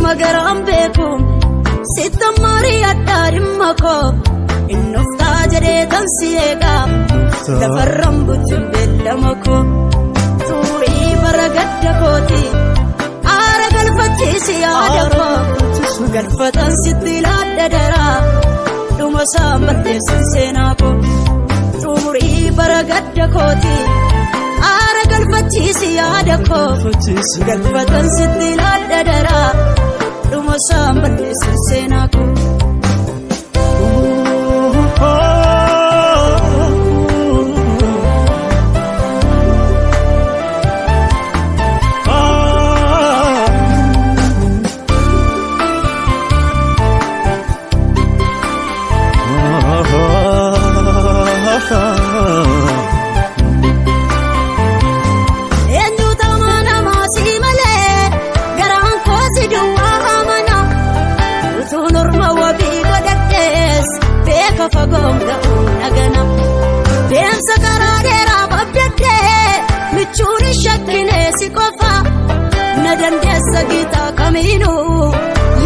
orma garaan beeku. Sitta marii dhimma koo innoftaa jedhee tan si eegaa lafarraan butuun beellama koo. Xurii bara gadda kooti aara galfachiisi yaada koo galfatan sitti laadda daraa dhuma isaan balleessan seenaa koo. Xurii bara gadda kooti aara galfachiisi yaada koo galfatan sitti laadda daraa dhuma isaan balleessan seenaa koo. Eenyuutu amanamaa si malee garaan koo si duwwaa amana utuun orma wabii godhadhees beeka fagoon ga'uun dhagana deemsa karaa dheeraaf abdaddee michuun hin shakkine si qofa na dandeessa gitaa kamiinuu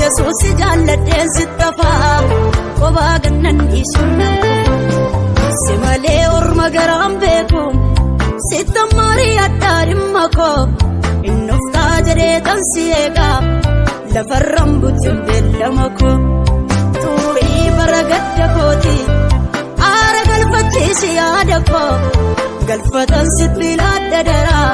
Yesuus si jaalladheen si tafaa qobaa gannan dhiisuun nan qofa si malee orma garaan beeku. Sitta marii dhimma koo innoftaa jedhee tan si eegaa lafarraan butuun beellama koo. Xurii bara gadda kooti aara galfachiisi yaada koo galfatan sitti laadda daraa